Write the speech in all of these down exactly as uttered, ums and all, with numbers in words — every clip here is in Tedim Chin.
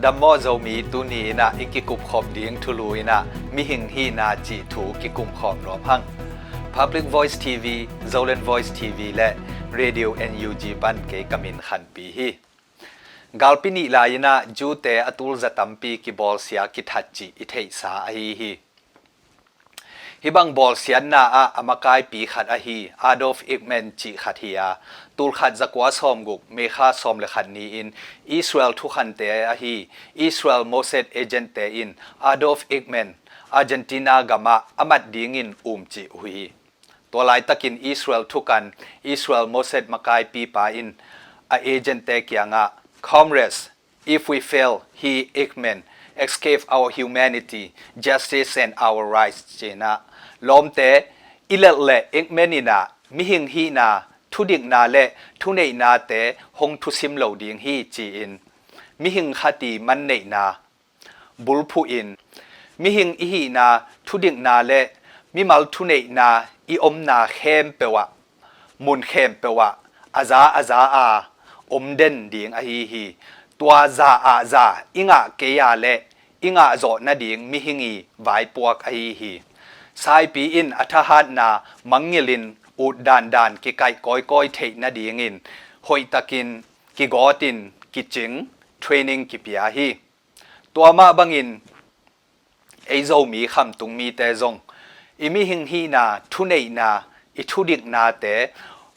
Dam maw Zomi, tuni in ah i kikupkhop ding thulu in ah mihing hihna cih thu kikumkhawm nuam hang. Public Voice T V, Zoland Voice T V le Radio N U G pan kei ka min Khanpi hi. Galpi nih lai in ah Jew-te a tulza tampi kibawlsia kithat cih i theihsa ahi hi. Hih bang bawlsiatna ah a makaipi khat ahi Adolf Eichmann cih khat hi a, tulkhat zakua sawmguk, May kha sawm le khat ni-in Israel thukhante ahi Israel Mossad agent-te in Adolf Eichmann Argentina gamah a mat dingin umcih uh hi. Tua laitakin Israel thukan, Israel Mossad makaipipa in a agent-te kiangah, "Comrades, if we fail, he, Eichmann, escape our humanity, justice and our rights," ci-in ah, "Lawmte, i lelh leh Eichmann in ah mihing hihna, thudikna le thuneihnate hong thusim lo ding hi," ci-in mihing khat i manneihna bulphuh in, mihing i hihna, thudikna le mimal thuneihna i omna khempeuh ah, mun khempeuh ah a za a za a om den ding ahi hi. Tua za ah za i ngah kei a leh i ngah zawh nading mihing i vaipuak ahi hi. Saipi in a thahatna mangngilhin ut dandan kikaih kawikawi theih nadingin hoihtakin kigawtin kicing training kipia hi. Tua mah bangin ei Zomi khamtung mite zong i mihing hihna, thuneihna, i thudiknate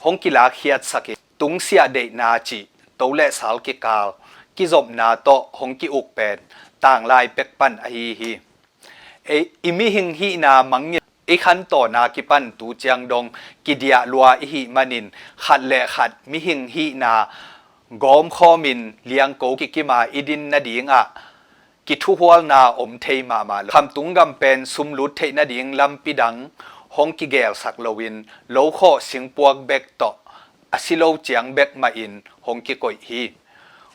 hong kilakkhiatsakin tungsiah deihna cih to le sal kikal kizopna tawh hong ki-uk pen tanglai pek pan ahi hi. Ei, i mihing hihna mangngilh i khantawn a kipan tu ciang dong kidiah lua i hih manin khat le khat mihing hihna gawmkhawmin liangko kikima i din nadingah kithuhualna om thei mahmah lo. Khamtung gam pen sumlut theih nading lampi dang hong kigelsak loin lokhawh singpuak bek tawh a si lo ciang bek mahin hong kikoih hi.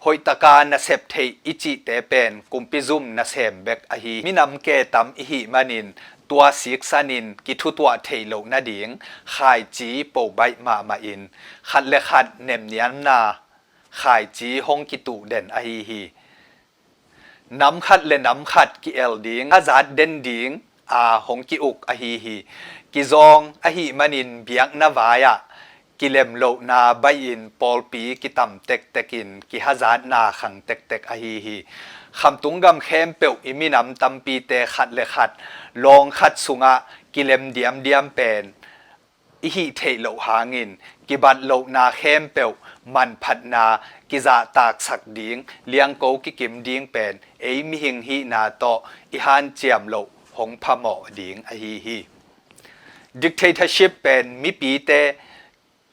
Hoihtaka nasep theih i cihte pen kumpi zum nasem bek ahi. Minam ke tam i hih manin tua siksanin kithutuah theih loh nading khaici po baih mahmahin khat le khat nemniamna khaici hong kituh den ahi hi. Nam khat le nam khat ki-el ding, a zat den ding a hong ki-uk ahi hi. Kizawng ahih manin biakna vai-ah kilem lohna baih in pawlpi kitam tektekin kihazatna khang tektek ahi hi. Khamtung gam khempeuh i minam tampite khat le khat lawng khat sungah kilem diamdiam pen i hih theih loh hangin kibat lohna khempeuh manphatna kizahtaksak ding, liangko kikim ding pen ei mihing hihna tawh i hanciam loh hong phamawh ding ahi hi. Dictatorship pen mipite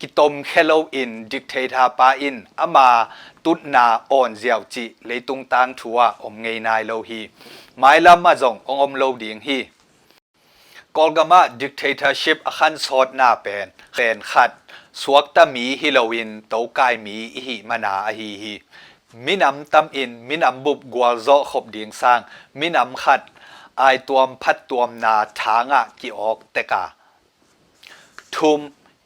kitomkhia loin dictator pa in ama tutna awn ziau cih leitung tangthu ah om ngei nai lo hi. Mailam ah zong hong om lo ding hi. Kawlgamah dictatorship a khansawtna pen, pen khat suakta mi hi loin tokai mi i hih mana ahi hi. Minam tamin minam bup gualzawh khop ding sang minam khat aituam phattuamna thangah ki-awk teka. Thum,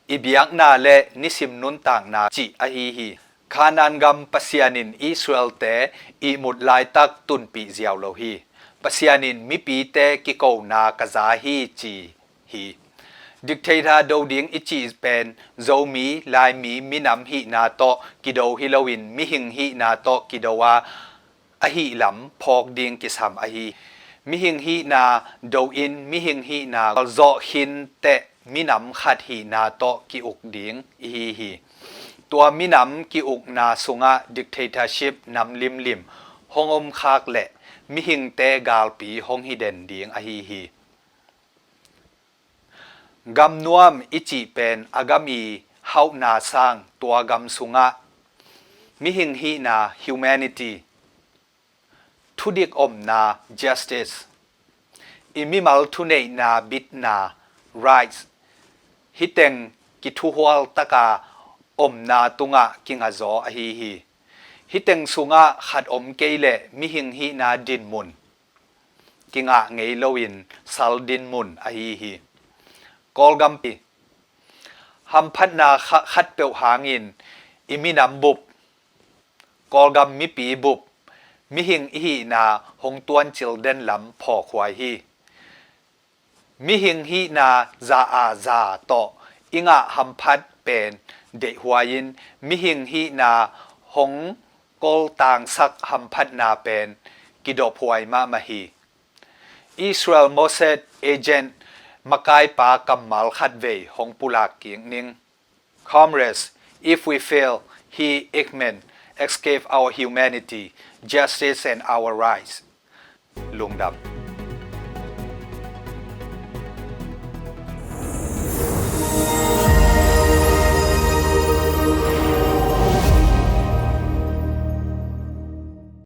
i biakna le nisim nuntakna cih ahi hi. Kanaan gam Pasian in Israel-te ihmut laitak tunpih ziau lo hi. Pasian in mipite kikona ka za hi ci hi. Dictator do ding i cih pen Zomi, Laimi, minam hihna tawh kido hi loin mihing hihna tawh kido a ahih lam phawk ding kisam ahi. Mihing hihna do-in mihing hihna gualzawh khinteh minam khat hihna tawh ki-uk ding ihi hi. Tua minam ki-ukna sungah dictatorship nam limlim hong omkhak leh mihingte galpi hong hi den ding ahi hi. Gamnuam i cih pen a gam i hauhna sang tua gam sungah mihing hihna, humanity, thudik omna, justice, i mimal thuneihna bitna, rights, hih teng kithuhual taka omna tungah kingazaw ahi hi. Hih teng sungah khat om kei leh mihing hihna dinmun kingah ngei loin sal dinmun ahi hi. Kawlgam pi hamphatna kha-, khatpeuh hangin i minam bup, Kawlgam mipi bup, mihing i hihna hong tuancil den lam phawkhuai hi. Mihing hihna za a za tawh i ngah hamphat pen deihhuai in, mihing hihna hong koltangsak hamphatna pen kidophuai mahmah hi. Israel Mossad agent makaipa kammal khatvei hong pulak kik ning. Comrades, if we fail, he Eichmann escape our humanity, justice and our rights. Lungdam.